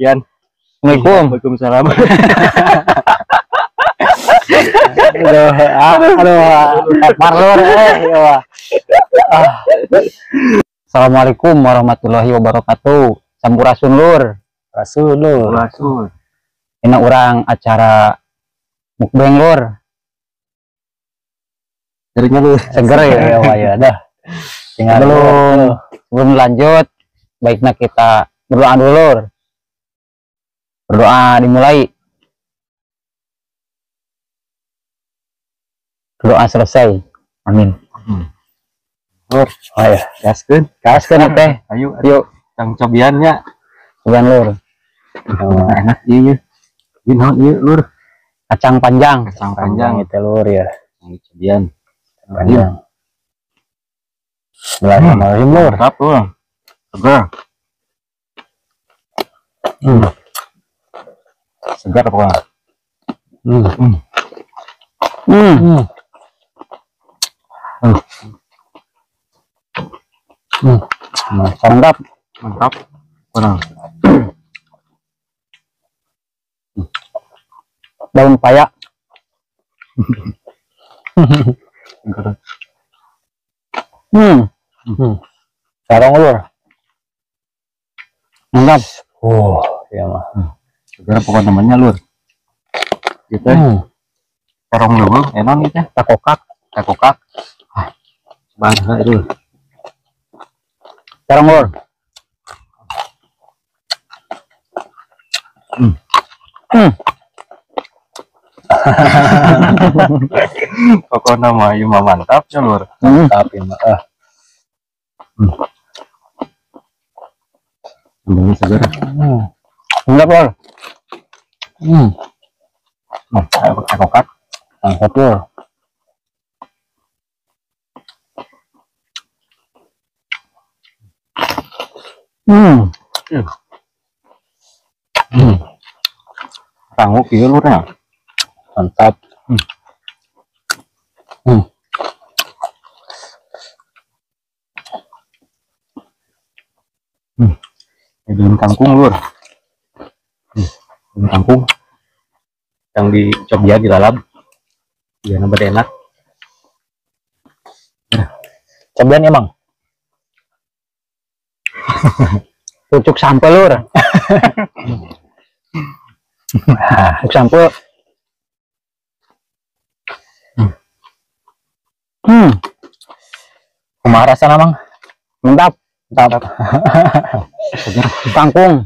Sekian. Assalamualaikum. Waalaikumsalam. Aduh, aduh, tepar lur ya. Assalamualaikum warahmatullahi wabarakatuh. Sampurasun lur. Rasul lur. Rasul. Ini orang acara mukbang lur. Segernya lur. Seger ya, ya, ya dah. Tinggal belum lanjut, baiknya kita berdoa dulu lur. Berdoa dimulai. Doa selesai. Amin. Lur, oh ya, gaskeun. Gaskeun teh. Ayo, yuk. Kang cobiannya. Cobian lur. Oh, enak ieu. Ieu naon ieu lur? Kacang panjang. Kacang panjang itu lur ya. Cobian. Panjang. Bismillahirrahmanirrahim lur. Mantap lur. Segar. Segar pokoknya. Mantap. Mantap. Kurang. Daun paya. Sarong lur. Mantap. Oh, ya mah. Segar pokoknya namanya lur. Gitu. Sarong lur, enak gitu. Takokak, takokak. Bahan itu. Sarong lur. Pokoknya mah ieu mah mantap ya lur. Mantap ya mah. Sambalnya segar. Mantap lur. Takokak. Mantap lur. Ranguk ieu lur nya. Mantap. Daun kangkung lur. Daun kangkung yang dicobian dilalap. Biar nambah enak. Cobian emang. Pucuk sampel lur. Pucuk sampel. Kumaha rasana mang? Mantap. Mantap. Kangkung.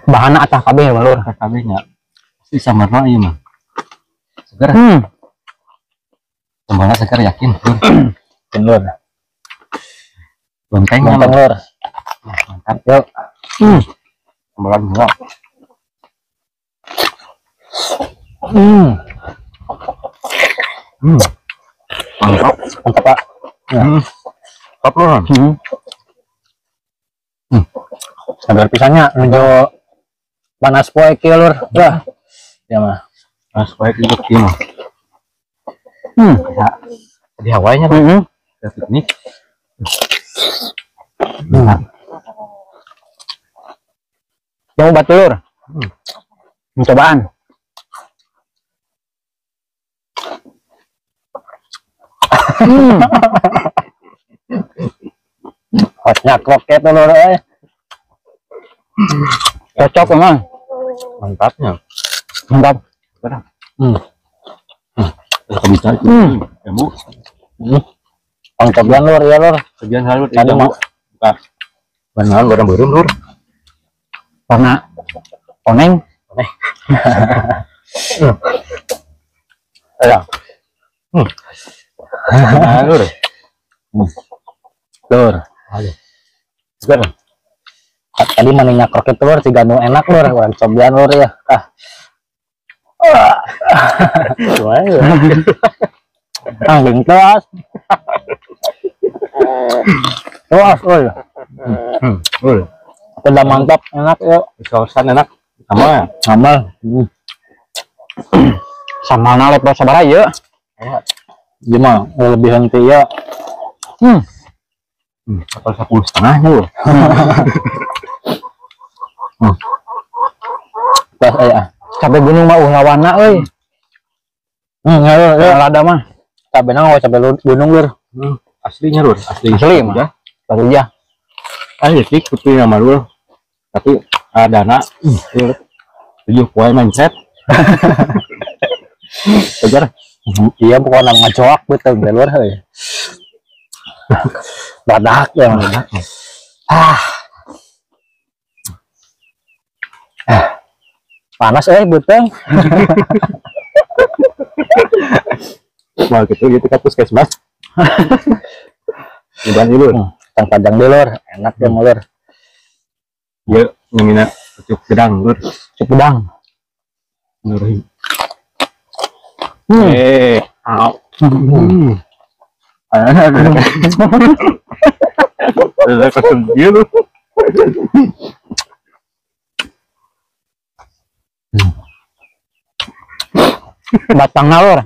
Bahanna atah kabeh lur. Atah kabeh nya. Pasti samarna ieu mah. Segar. Sambalna segar yakin lur. Lur. Lonteng lur. Mantap. Yuk. Sambalan heula. Mantap. Mantap, Pak. Mantap lur. Sabar pisannya menuju panas poe kieu lur. Wah. Ya mah. Panas poe kieu kieu mah. Ya. Di Hawaii nya, Pak. Piknik. Jamu batu lur. Cobaan. Hotnya kroket lur euy. Cocok emang. Mantapnya. Mantap. Bisa jamu. Pang cobian lur ya lur. Cobian lur. Tadi mah benar warna beureum lur. Warna koneng. Koneng. Ya. Nah, lur. Lur. Aduh. Segar. Tadi manehnya kroket lur siga nu enak lur, urang cobian lur ya. Ah. Angging telas. Wah, oi. Lur. Udah mantap, enak yuk. Sausan enak. Sama. Sama. Sama level sabaraha ieu? Gimana? Lebih henti ya. Level 10,5 nya lur. Cabe gunung mah lawana euy. Ya lada mah. Cabena mah cabe gunung lur. Aslinya lur, asli. Asli mah. Baru ya. Ayo sih putih sama lur. Tapi adana 7 poin mindset. Segar. Iya pokoknya ngacoak betul lur heuy. Badak ya. Ah. Panas buteng. Wah gitu gitu kan puskesmas. Mudah lur. Tang panjang deh lur, enak ya lur. Iya, nyamina cucuk gedang lur. Cucuk gedang. Lur. Au. Ada kesembilan lur. Batang lur.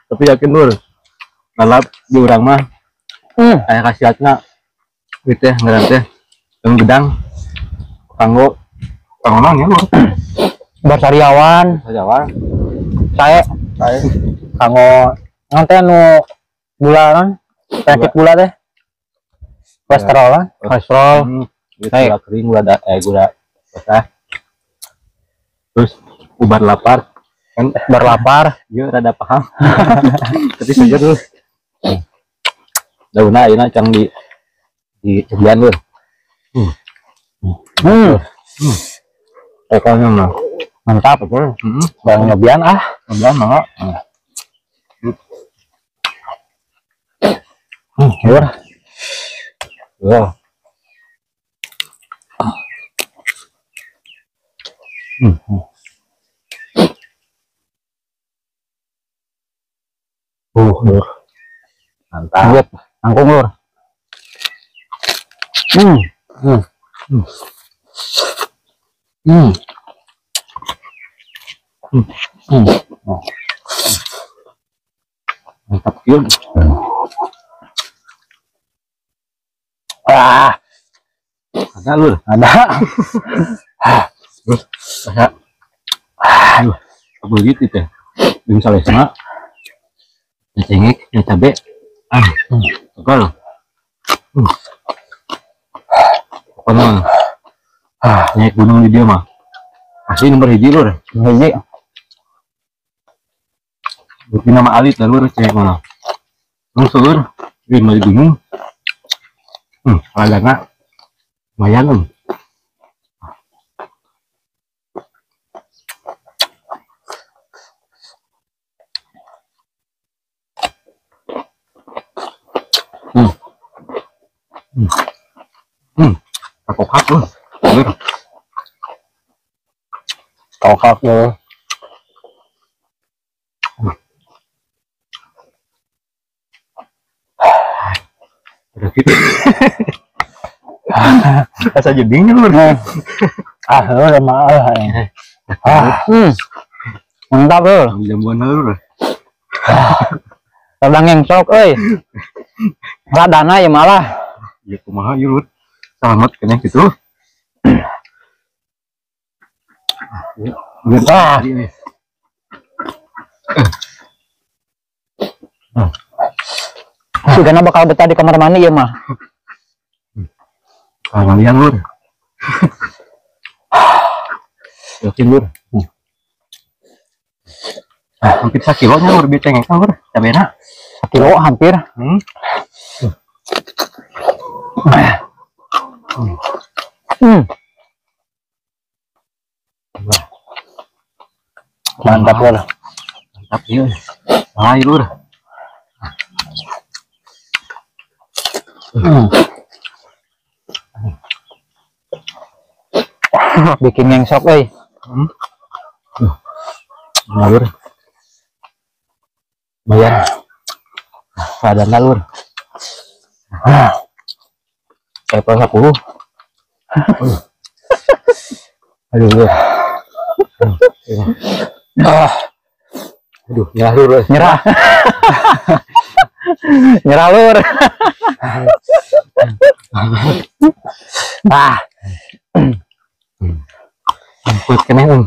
Tapi yakin lur, lalap di urang mah aya khasiatna ieu teh ngaran teh yang gedang kanggo kanggo naon ya lur? Barsariawan. Sariawan. Sae. Sae. Kanggo naon teh anu gula naon? Penyakit gula teh. Kolesterol lah. Kolesterol. Gula kering, gula gula basah. Terus ubar lapar. Kan berlapar, iya rada paham. Tapi saja tuh. Daunna ayeuna cang di cebian lur. Pokoknya mah mantap. Barang nyobian ah. Nyobian mah. Lur. Wah. Lur. Mantap. Buat angkung lur. Oh. Mantap kieu. Ah. Ada lur. Ada. Terus saya aduh, begitu teh. Jeung salesna. Cengek, ya cabe. Tegal. Pokoknya naik gunung di dia mah. Asli nomor 1 lur. Hiji. Bukti nama alit lah lur cengek mana. Langsung lur, di gunung. Ladana lumayan om. Kokak lur. Kokak lur. Udah gitu. Rasa jedingnya lur. Ah, maaf. Mantap lur. Jambuan lur. Kadang yang sok euy. Radana ya malah. Ya kumaha ieu lur. Selamat kena gitu. Ah. Sugana bakal betah di kamar mandi ya mah. Kamar mandian lur. Yakin lur. Hampir sakilo nya lur bieu cengek lur. Cabena. Sakilo hampir. Mantap lur. Mantap iya. Hai lur. Bikin yang sok euy. Lur. Lumayan. Sadar lur. Kayak 10. Aduh, lur. Aduh, nyerah lur. Nyerah. Nyerah lur. Ah. Kuat keneh euy.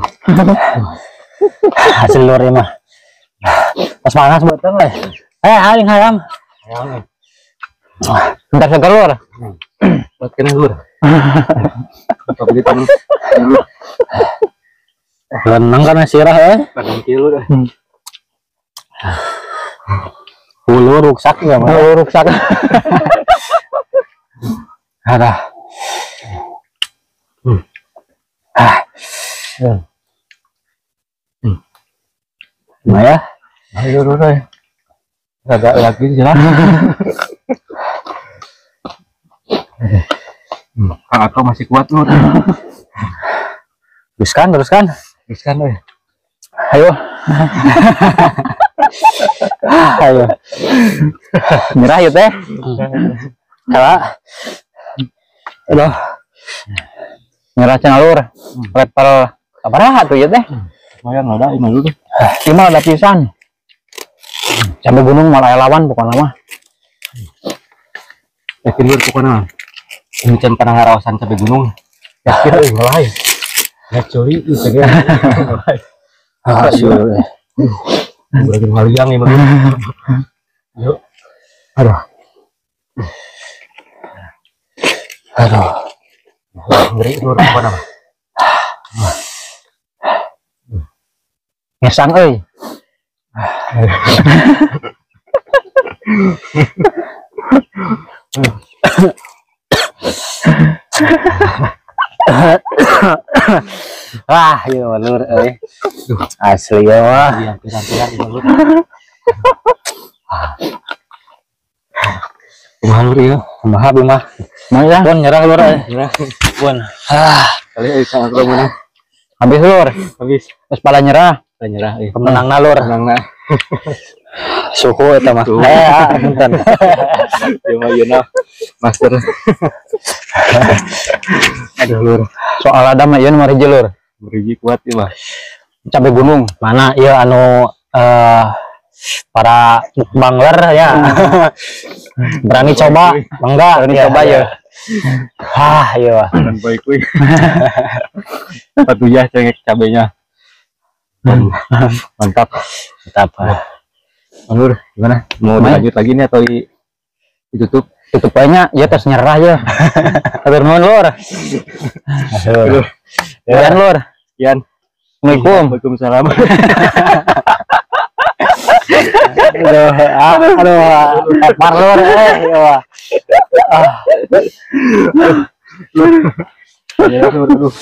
Hasil lur mah. Pas panas beuteung we. Aing hayam. Hayam. Bentar seger lur. Kuat keneh lur. Lenang karena sirah eh. Padang kilo dah. Hulu ruksak ya, Mas. Hulu ruksak. Ada. Nah ya. Ayo lur eh. Agak lagi jelas. Kang Ato masih kuat lur. Teruskan. Teruskan euy. Ayo. Ayo. Nyerah ya teh. Kalah. Aduh. Nyerah cenah lur. Level sabaraha tuh ya teh? Lumayan lah dah, imah dulu. Imah ada pisan. Sampai gunung malah lawan pokoknya mah. Yakin lur pokoknya. Ini can pernah ngaraosan sampai gunung. Yakin euy ngelain. Ya curi itu ge. Hasil. Berarti ngaliang ya, Bang. Yuk. Aduh. Aduh. Ngeri lur pokoknya mah. Ngesang euy. Wah, ieu lur euy. Asli ya wah. Pirang-pirang ieu lur. Kumaha lur ieu? Kumaha bimah? Mau ya? Pun nyerah lur euy. Nyerah. Pun. Kali euy sangat menang. Habis lur. Habis. Terus pada nyerah. Pada nyerah euy. Pemenangna lur. Pemenangna. Suhu eta mah. Punten. Ieu mah ieu master. Aduh lur. Soal ada mah ieu nomor hiji lur. Hiji kuat ieu mah. Cabe gunung. Mana ieu anu para mukbangler ya. Berani coba, mangga. Berani coba ya. Hah, ieu mah. Dan baik euy. Patuyah cengek cabenya. Mantap. Mantap. Lur, gimana? Mau lanjut lagi nih atau ditutup? Tutup banyak, ya terus nyerah ya. Atur nuhun lur. Aduh. Sekian lur. Sekian. Assalamualaikum. Waalaikumsalam. Aduh, aduh, tepar lur ya. Aduh. Aduh.